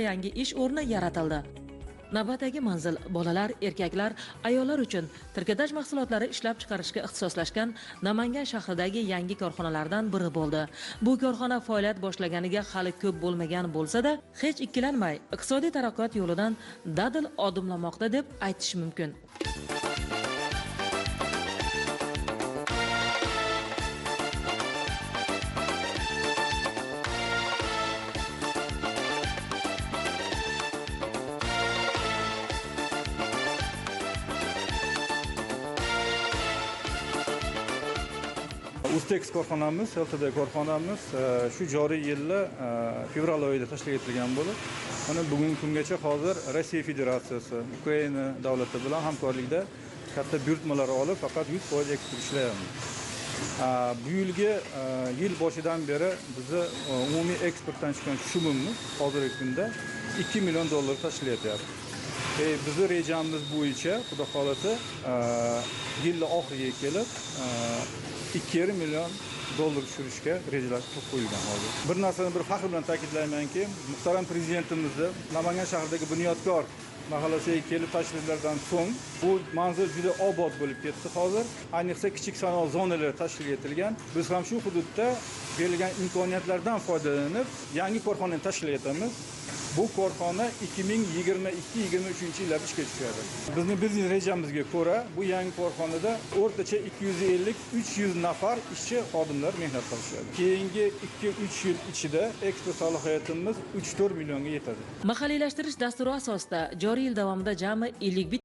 Yangi ish o'rni yaratildi. Navbatdagi manzil bolalar, erkaklar, ayollar uchun trikotaj mahsulotlari ishlab chiqarishga ixtisoslashgan Namangan shahridagi yangi korxonalardan biri bo'ldi. Bu korxona faoliyat boshlaganiga hali ko'p bo'lmagan bo'lsa-da, hech ikkilanmay iqtisodiy taraqqiyot yo'lidan dadil odimlamoqda deb aytish mumkin. Uztex korxonamiz, LTD korxonamiz shu joriy yilda fevral oyida tashkil etilgan bo'lib, mana bugungi kungacha hozir Rossiya Federatsiyasi, Ukraina davlati bilan hamkorlikda katta buyurtmalar olib, faqat 100% eksport ishlayapmiz. Bu yilgi yil boshidan beri bizni umumiy eksportdan chiqqan tushumimiz hozirgi kunda 2 million dollar tashkil etyapti. Bizni rejamiz bo'yicha, xudo xolasa, yil oxiriga kelib 2,5 million dollar tushirishga rejalashtirib qo'yilgan hozir. Bir narsani bir faxr bilan ta'kidlaymanki, muhtaram prezidentimizni Namangan shahridagi Bunyodkor mahallasiga kelib tashriflaridan so'ng bu manzil juda obod bo'lib ketdi hozir. Ayniqsa kichik sanoat zonalari tashkil etilgan. Biz ham shu hududda berilgan imkoniyatlardan foydalanib yangi korxonani tashkil etamiz. Bu korxona 2022-2023 yillarda ishga tushadi. Bizning biznes rejamizga ko'ra bu yangi korxonada o'rtacha 250-300 nafar ishchi xodimlar mehnat qilishadi. Keyingi 2-3 yil ichida eksport salohiyatimiz 3-4 millionga yetadi. Mahalliylashtirish dasturi asosida joriy yil davomida jami 51